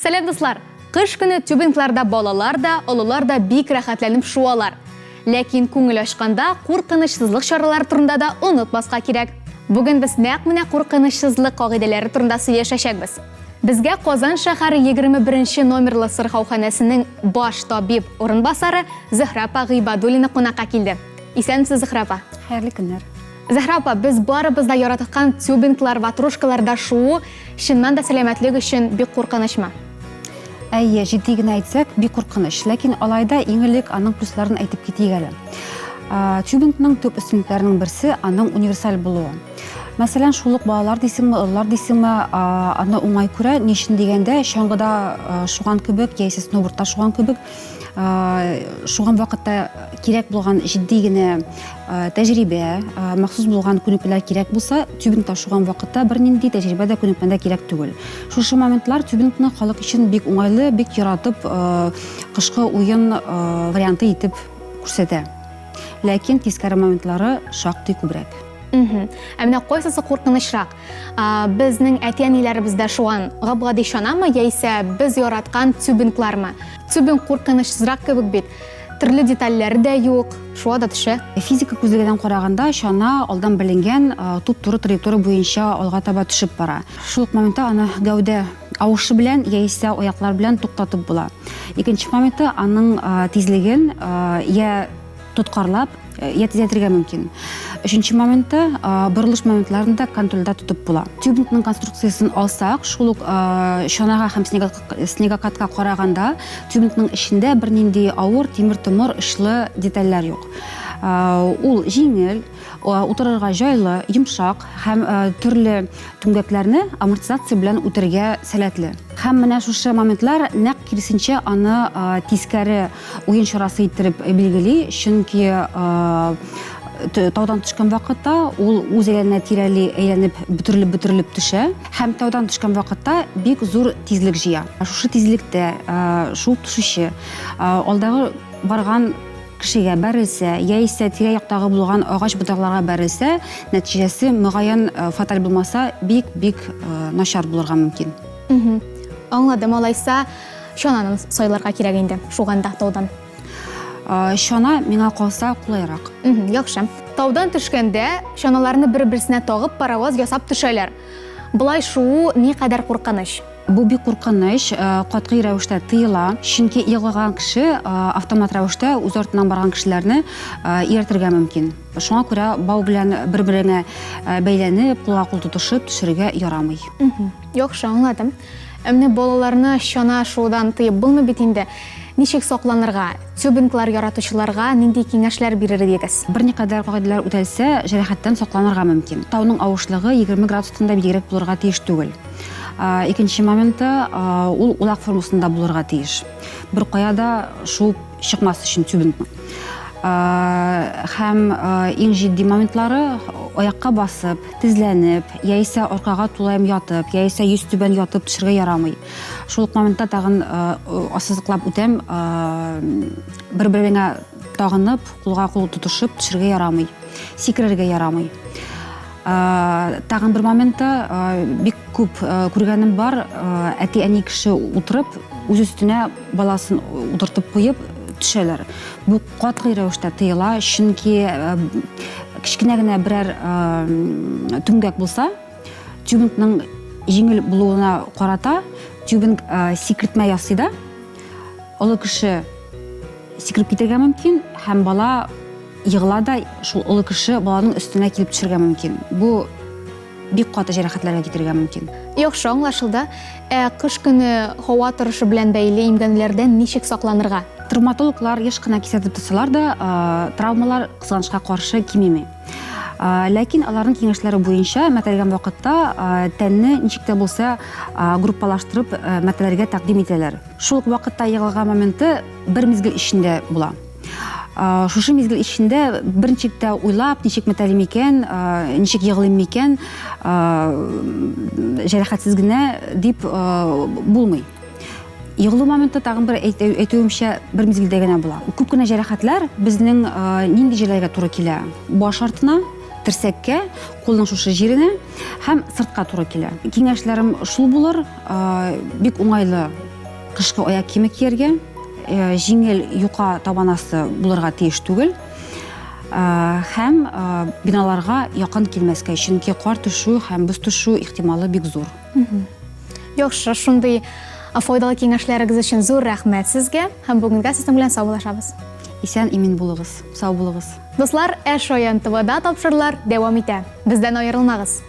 Сәлам, дуслар! Кыш көне тюбингларда балалар да, олылар да бик рәхәтләнеп шуалар. Ләкин күңел ачканда куркынычсызлык чаралары турында да онытмаска кирәк. Бүген без нәкъ менә куркынычсызлык кагыйдәләре турында сөйләшәчәкбез. Безгә Казан шәһәре 21 нче номерлы сырхауханәсенең баш табиб урынбасары Зөһрә апа Гыйбадуллина кунакка килде. Исәнмесез, Зөһрә апа! Хәерле көннәр! Зөһрә апа, без барыбыз да яраткан тюбинглар, ватрушкаларда шуу чыннан да сәламәтлек өчен бик куркынычмы? Әйе, җитди генә әйтсәк, бик куркыныч. Ләкин алай да иң элек аның плюсларын әйтеп китик әле. Тюбингның төп өстенлекләренең берсе аның универсаль булуы. Мәсәлән, шул ук балалар дисеңме, олылар дисеңме, аны уңай күрә. Ни өчен дигәндә, чаңгыда шуган кебек, яисә сноубордта шуган кебек, шуган вакытта кирәк булган җитди генә тәҗрибә, махсус булган күнекмәләр кирәк булса, тюбингта шуган вакытта бернинди тәҗрибә дә, күнекмә дә кирәк түгел. Шушы моментлар тюбингны халык өчен бик уңайлы, бик яратып кышкы уен варианты итеп күрсәтә. Ләкин тискәре моментлары шактый күбрәк. Ә менә кайсысы куркынычрак? Безнең әти-әниләребез дә шуган гап-гади чанамы, яисә без яраткан тюбинглармы? Тюбинг куркынычсызрак кебек бит. Төрле детальләре дә юк, шуа да төшә. Физика күзлегеннән караганда, чана алдан беленгән туп-туры траектория буенча алга таба төшеп бара. Шул ук моментта аны гәүдә авышы белән яисә аяклар белән туктатып була. Икенче моменты, аның тизлеген я тоткарлап, я төзәтергә мөмкин. Өченче моменты, борылыш моментларын да контрольдә тотып була. Тюбингның конструкциясен алсак, шул ук чанага һәм снегокатка караганда, тюбингның эчендә бернинди авыр тимер-томыр очлы детальләр юк. Ул җиңел, утырырга җайлы, йомшак һәм төрле түмгәкләрне амортизация белән үтәргә сәләтле. Һәм менә шушы моментлар нәкъ киресенчә аны тискәре уен чарасы иттереп билгели, чөнки таудан төшкән вакытта ул үз әйләнә тирәли әйләнеп бөтерелеп-бөтерелеп төшә һәм таудан төшкән вакытта бик зур тизлек җыя. Шушы тизлектә шуып төшүче алдагы барган кешегә бәрелсә, яисә тирә-яктагы булган агач ботакларга бәрелсә, нәтиҗәсе, мөгаен, фаталь булмаса, бик-бик начар булырга мөмкин. Аңладым, алайса, чананы сайларга кирәк инде, шуганда таудан. Чана миңа калса кулайрак. Яхшы. Таудан төшкәндә чаналарны бер-берсенә тагып паровоз ясап төшәләр. Болай шуу никадәр куркыныч? Бу бик куркыныч, катгый рәвештә тыела, чөнки егылган кеше автомат рәвештә үз артыннан барган кешеләрне ияртергә мөмкин. Шуңа күрә бау белән бер-береңә бәйләнеп, кулга-кул тотышып төшерергә ярамый. Яхшы, аңладым. Ә менә балаларны чана шуудан тыеп булмый бит инде. Ничек сакланырга? Тюбинглар яратучыларга нинди киңәшләр бирер идегез? Берникадәр кагыйдәләр үтәлсә, җәрәхәттән сакланырга мөмкин. Тауның авышлыгы 20 градустан да бигрәк булырга тиеш түгел. Икенче моменты, ул улак формасында булырга тиеш. Беркая да шуып чыкмас өчен тюбингның. Һәм иң җитди моментлары, аякка басып, Тезләнеп, яисә аркага тулаем ятып, яисә йөзтүбән ятып төшергә ярамый. Шул ук моментта тагын ассызыклап үтәм, бер-береңә тагынып, кулга-кул тотышып төшергә ярамый. Сикерергә ярамый. Тагын бер моментта бик күп күргәнем бар, әти-әни кеше утырып, үз өстенә баласын утыртып куеп төшәләр. Бу катгый рәвештә тыела, чөнки кечкенә генә берәр түмгәк булса, тюбингның җиңел булуына карата тюбинг сикертмә ясый да, олы кеше сикереп китәргә мөмкин һәм бала егыла да, шул олы кеше баланың өстенә килеп төшергә мөмкин. Бу бик каты җәрәхәтләргә китерергә мөмкин. Яхшы, аңлашылды. Ә кыш көне һава торышы белән бәйле имгәнүләрдән ничек сакланырга? Травматологлар еш кына кисәтеп торсалар да, травмалар, кызганычка каршы, кимеми. Ләкин аларның киңәшләре буенча мәтәлгән вакытта тәнне ничек тә булса группалаштырып мәтәләргә тәкъдим итәләр. Шул ук вакытта егылган моменты бер мизгел эчендә була. Шушы мизгел эчендә берничек тә уйлап, ничек мәтәлим икән, ничек егылыйм микән, җәрәхәтсез генә дип булмый. Егылу моменты тагын бер әйтүемчә бер мизгелдә генә була. Күп кенә җәрәхәтләр безнең нинди җирләргә туры килә? Баш артына, терсәккә, кулның шушы җиренә һәм сыртка туры килә. Киңәшләрем шул булыр, бик уңайлы. Кышкы аяк киеме кияргә, җиңел юка табанасы булырга тиеш түгел. Һәм биналарга якын килмәскә, чөнки кар төшү һәм боз төшү ихтималы бик зур. Яхшы, шундый файдалы киңәшләрегез өчен зур рәхмәт сезгә һәм бүгенгә сезнең белән саубуллашабыз. Исән имин булыгыз, сау булыгыз. Дуслар, ә Шаян ТВда тапшырулар дәвам итә. Бездән аерылмагыз.